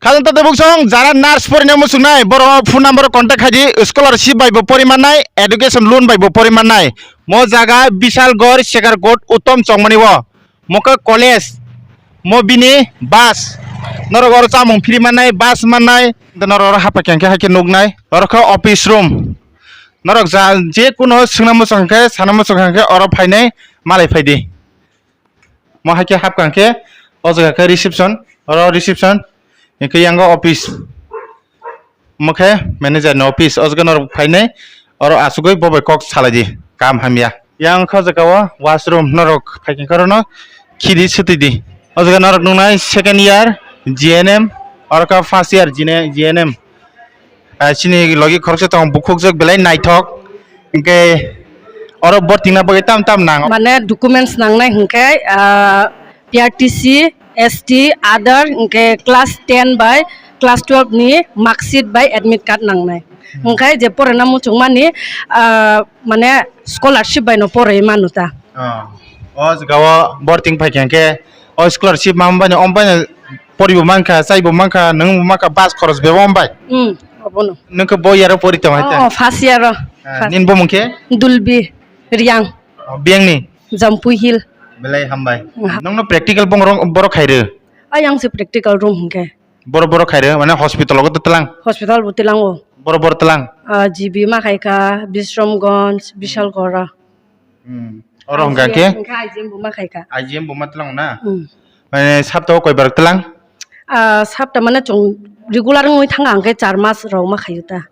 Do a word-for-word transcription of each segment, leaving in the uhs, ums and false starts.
Khajang ta tebuk song jara nurse porina muchungnai, borok phone number contact khaidi, scholarship bai bo pori mannai, education loan bai bo pori mannai. Mo jaga Bishalgarh, Segarkot, Uttom Chongmani o. Mo khe college, mo bini bus. Norok oro chamung free mannai, bus mannai. Norok oro hapha khe hwnkhe hai khe nuknai. Oro khe office room. Norok ja, je kuno swngna muchung khe, sana muchung khe oro phainai, malai phaidi. Mo hai khe hapkha hwnkhe, o jaga khe reception, oro reception, hwnkhe yango office. Omo khe manager ni office, o jaga norok phainai, oro achugwi bo bai kok salaidi, kaham hamya. Yang khe o jaga o washroom, norok phaikhe orono khidi swtwi di. O jaga norok nuknai second year G N M, oro khe first year G N M. Ah, chini logi khoroksa tongo, bukhukjak belai naithok. Hinkhe oro bortingna bagwi tam tam nang. Mane documents nangnai hinkhe, ah, P R T C, S T, Aadhaar, hinkhe class ten bai class twelve ni mark sheet bai admit card nangnai. Hmm. Hinkhe je porina muchungmani, ah, mane scholarship bai no poroi manu ta. Oh. O jaga o borting phaikha hinkhe o scholarship ma, omo bai no, omo bai no poribo mankha, chaibo mankha, nwngbo mankha, bus khorosbo bai. Hmm, obono. Nwng khe bo year o pori tong hai ta? Oh, first year o. Ah, first. Nini bumung khe? Dulbi Riang. Oh, biyang ni? Jampui Hill. Belai hambai. Hmm. Nongno practical bong rong, borok khairw? Ayang se practical room hwnkhe. Borok borok khairw, mane hospital o to tlang? Hospital bo tlang o. Borok borok tlang? Ah, G B ma khaikha, Bisramganj, Bishalgora. Hmm. Oro hwnkha khe? Hwnkhe I G M bo ma khaikha. I G M bo ma tlang na? Hmm. Mane sapta o koi bar tlang? Ah, sapta mane chwng regular wngwi thanga hwnkhe char mas rok ma khaio ta.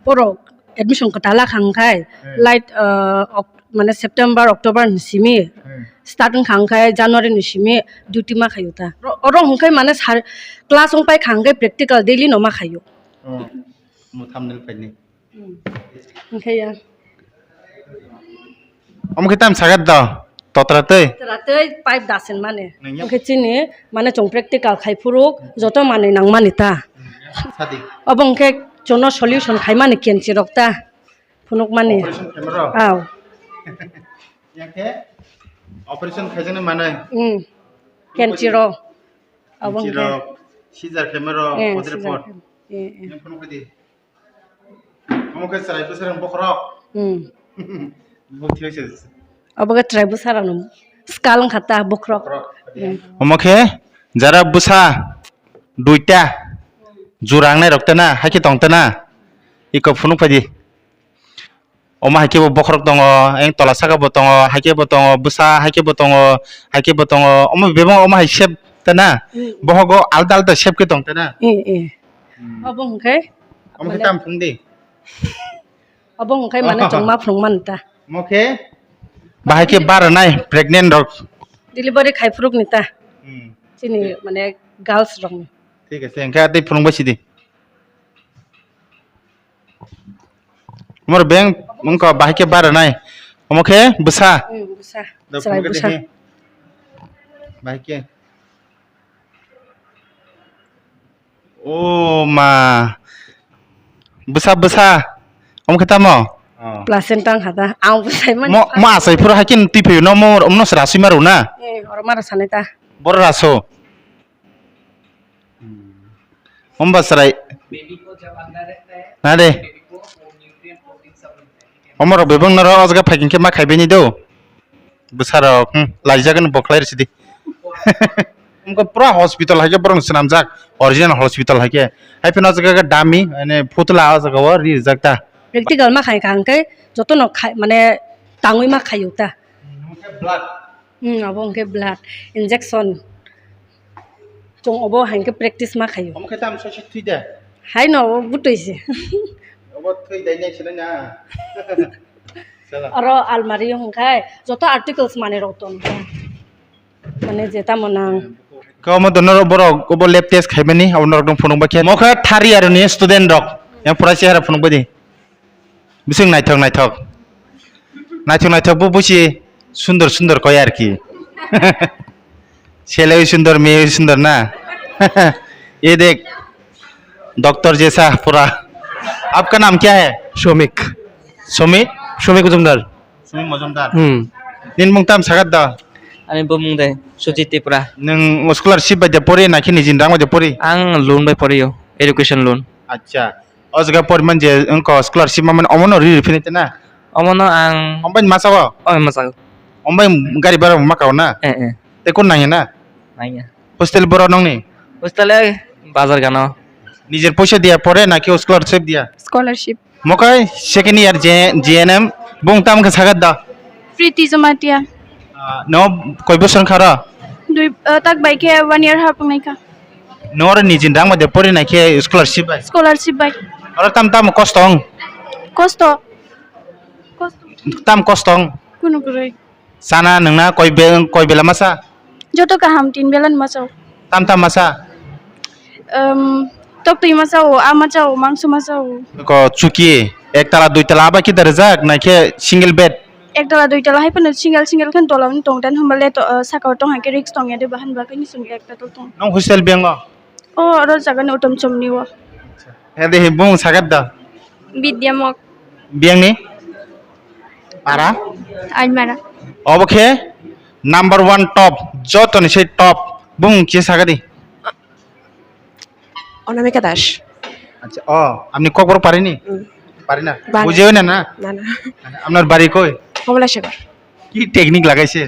Borok admission kwtal kha hwnkhe, hmm, late, ah, Oct-, mane September, October ni simi, hmm, start wngkha hwnkhe January ni simi duty ma khaio ta. Oro, oro hwnkhe mane sar-, class wng pai kha hwnkhe practical daily no ma khaio. Oh, mo thumbnail paini. Hmm. Hwnkhe ya. Omo khe tam sagat do, totra twi? Totra twi pipe dasen mani. Nangya. Hwnkhe chini mane chwng practical khai phuru joto manwi nang mani ta. Hmm. Sadi. Obo hwnkhe chwngno solution khai mani kenchi rok ta. Phunuk mani. Operation khaima rok? Aw. Yang khe operation khaijani manwi? Hmm. Kenchi rok. Obo hwnkhe. Kenchi rok, scissor khaima rok, eh, odre scissor pot. Khaima. Eh, eh. Yang phunuk khaidi. Omo khe chwrai bwsarokni bokhorok. Hmm. Bukti hoise. Obo khe chwrai bwsarokni skull wngkha ta bokhorok. Bokhorok. Hmm. Omo khe jara bwsa duita jura wngnai rok tana, hai khe tong tana. Iko phunuk phaidi. Omo hai khe bo bokhorok tongo, eng tola saka bo tongo, hai khe bo tongo, bwsa hai khe bo tongo, hai khe bo tongo. Omo bebak omo hai shape tana. Hmm. Bohogo alda alda shape khe tong tana. Eh, eh. Hmm. Obo hwnkhe. Omo khe mane tam phung di. Obo hwnkhe mane, oh, chwngma phunuk man ta. Omo khe bahai khe baranai pregnant rok. Delivery khai phuruk ni ta. Hmm. Chini mane girls rok ni. Thik ase, hwnkhe tei phunuk bai sidi. Omo rok beng wngkha bahai khe baranai. Omo khe bwsa. Hmm, bwsa. Chwrai bwsa. Bahai khe. O ma. Bwsa, bwsa. Omo khe tamo? Oh. Placenta wngkha ta. Ang bwsai mani. Mo, mo achai phuru hai khe twi phaio no, mo, mo no se rasui maro na? Eh, oro mara sanai ta. Boro raso. Omo ba chwrai. Na de. Omo rok bebak noro o jaga phai khe ma khai bini do. Bwsarok, hmm, laijagani bokhwlai rw sidi. Wngkha pura hospital hai khe borok swnamjak, original hospital hai khe. Hai phano o jaga khe dummy, mane, phutla o jaga o ri rijak ta. Practical ma khai kha hwnkhe jotono khai, mane, tangwi ma khaio ta. Wngkhe blood. Hmm, abo wngkhe blood injection. Chwng obo hai khe practice ma khaio. Omo khe tamo sosi thwi de? Hai no, obo bwtwi se. Obo thwi dai nai se na? Chala. Oro almari o hwnkhe joto articles manwi rok tong kha. Mane je tamo nang. Khe omo dono borok obo lab test khaimani, abo norok dong phunuk bai khe. Mo khe third year ni student rok. Yang pura chehara phunuk bai di. Bising naithok naithok. Naithok naithok bo busi sundor sundor koi ar ki. Chele bhi sundor, meye bhi sundor na. Ye dekh, doctor jaisa pura. Aapka naam kya hai? Shomik. Shomik? Shomik Majumdar. Shomik Majumdar. Hmm. Nini mung tam sagat da? Ani bumung de Sujit Tripura. Nwng scholarship bai de pori na khe nijini rang bai de pori? Ang loan bai pori o, education loan. Acha. O jaga poriman je wngkha scholarship mamani omono ri ri phini te na? Omono ang Ombai masa o? Oi, masa o. Ombai gari bara maka o na? Eh, eh. Te kun nangya na? Nangya. Hostel boro nongni? Hostel e bazar gana. Nijer poisa dia pore na ki scholarship dia? Scholarship. Mokai second year J-, J N M bung tam khe sagat da? Priti Jamatia. Ah, no koi bosor khara? Dui, ah, tak bai khe one year hapung nai kha. No oro nijin rang bai de pori nai khe scholarship bai? Scholarship bai. Oro tam tam kosto wng? Kosto. Kosto. Tam kosto wng? Kunu kwrwi. Sana nwngna koi be-, koi bela masa? Joto kaham tin bela ni masa. Tam tam masa? Um, tok twi masa o, a masa o, mangso masa o. Ko chuki, ek tala dui tala aba kida rijak, nai khe single bed? Ek tala dui tala hai phano single single khe tola wng tong dan, hwnba le to, uh, saka o tong hai khe risk tong ya de, bahan ba khe ni sung ek tala tong. Nong hostel beng o? O, oro jaga ni utom chom ni o. He de, he bung sagat da? Bidya Mok. Beng ni? Para? Aimara. Obo khe number one top, joto ni se top. Bung khe sagat di? অনামিকা দাস। আচ্ছা, ও, আপনি কক্সবাজার পারেনি? হুম। পারি না? পারি। বুঝেও না, না? না, না। আপনার বাড়ি কই? কমলাসাগর। কি টেকনিক লাগাইছে?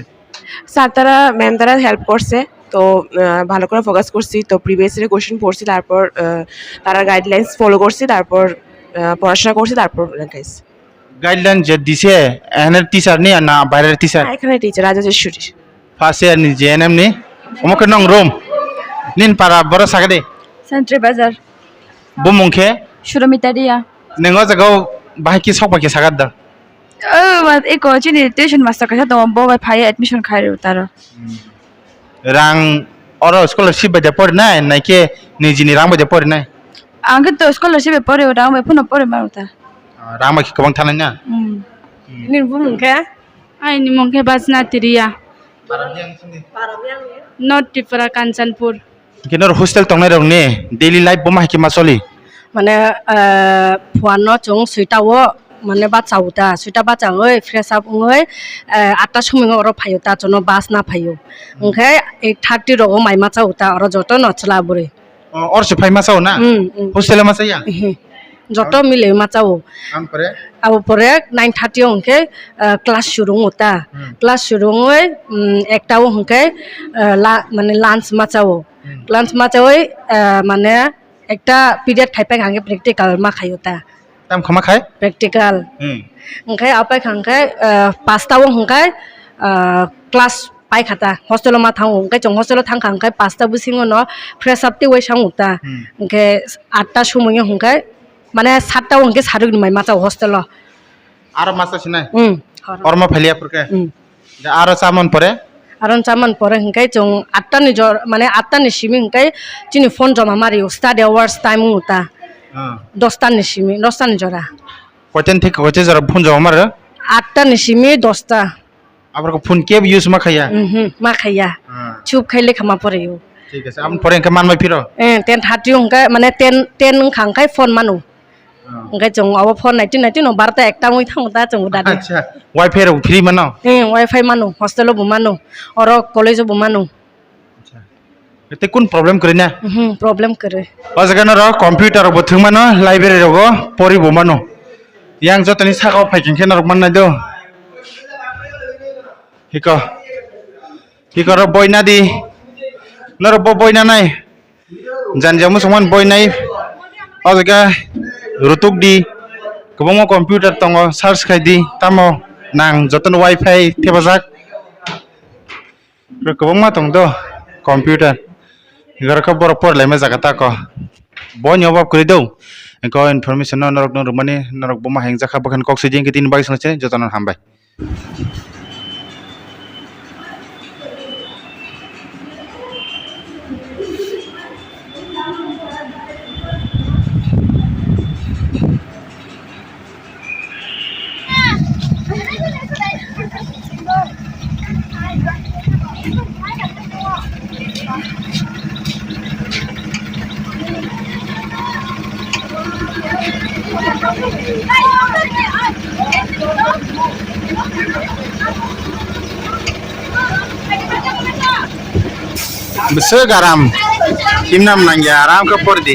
স্যার তারা, ম্যাম তারা হেল্প করছে, তো, আহ, ভালো করে ফোকাস করছি, তো প্রিভিয়াস ইয়ার কোশ্চেন পড়ছি, তারপর, আহ, তারা গাইডলাইন্স ফলো করছি, তারপর, আহ, পড়াশোনা করছি, তারপর র্যাঙ্ক আইছে। গাইডলাইন যে দিছে, এখানের টিচার নি না বাইরের টিচার? হ্যাঁ, এখানে টিচার রাজা যশোরী। ফার্স্ট ইয়ার নি জে এন এম নি? অমুকে নং রুম। নিন পারা বড় সাগরে। সেন্ট্রি বাজার। Bumung khe? Suromita Riya. Neng o jaga o bahai khe sok bai khe sagat da? O, ma, eko chini tuition master kaisa tongo, bo bai phai admission khai rw taro. Rang oro scholarship bai de pori nai, nai khe nijini rang bai de pori nai? Ang khe to scholarship bai pori, rang bai phano pori ma ta. Ah, rang bai khe kwbang thanai na? Hmm. Hmm. Nini bumung khe? Aini mung khe Bajna Tiriya. North Tripura, Kanchanpur. Hwnkhe norok hostel tongnai rok ni daily life bo ma hai khe ma choli? Mane, ah, phuarno chwng soita o, mane, bacha o ta, soita bacha wngwi fresh up wngwi, ah, atta somoi oro phaio ta, chwngno bus na phaio. Hmm. Hwnkhe eight thirty rogo mai ma cha o ta, oro jotono chwla bwrwi. O, oro se phai ma cha o na? Hmm, hmm. Hostel o ma cha ya? Ehe. Joto mile ma cha o. Ang pore? Abo pore nine thirty o hwnkhe, ah, class suru wngo ta. Hmm. Class suru wngwi, um, ekta o hwnkhe, ah, la-, mane lunch ma cha o. Hmm. Lunch ma chawi, ah, mane ekta period khai pai kha hwnkhe practical ma khaio ta. Tam kha ma khai? Practical. Hmm. Hwnkhe apai kha hwnkhe, ah, pasta o hwnkhe, ah, class pai kha ta. Hostel o ma thango hwnkhe chwng hostel o thang kha hwnkhe pasta bisingo no fresh up tei waisa wngo ta. Hmm. Hwnkhe atta somoi o hwnkhe mane satta o hwnkhe sarwi ni mai ma cha o hostel o. Aro masa sinai? Hmm, horo. Ormo phailiya purke? Hmm. Da aro chamon pore? Aro chamon pore hwnkhe chwng atta ni jor, mane atta ni simi hwnkhe chini phone joma mario, study hours time wngta. Ah. Dosta ni simi, dosta ni jora. Koiten thik koite jora phone joma maro? Atta ni simi dosta. Abar ko phone kebo use ma khaya? Mhm, ma khaya. Ah. Chup khai lekha ma pore o. Thik ase, aboni pore hwnkhe manbai phiro? Eh, ten thirty hwnkhe, mane ten, ten wngkha hwnkhe phone mano. Oh. Hwnkhe chwng abo phone naitwi naitwi no barta ekta wngwi thango ta chwng dadi. Acha, wifi rok free mano? Eh, wifi mano, hostel o bo mano, oro college o bo mano. Acha. Tei kun problem kwrwi na? Mhm, problem kwrwi. O jaga norok computer rok bo thwng mano, library rogo pori bo mano. Yang jotoni saka o phai khe norok mannai do. Hiko. Hiko ro boina di. Norok bo boina nai. Janja muchungmani boinai o jaga rutuk di, kwbangma computer tongo, search khai di, tamo nang jotono wifi thepajak, kwbangma tong do computer, oro khe borok porlaima jaga tako. Boini obab kwrwi do, ko information no norok no rwmani, norok bo ma hengjakha, bwkhani kok swijeng khe tini bagwi swngse jotono hambai. Bwswk aram. Himnam nangya, aram khe pordi.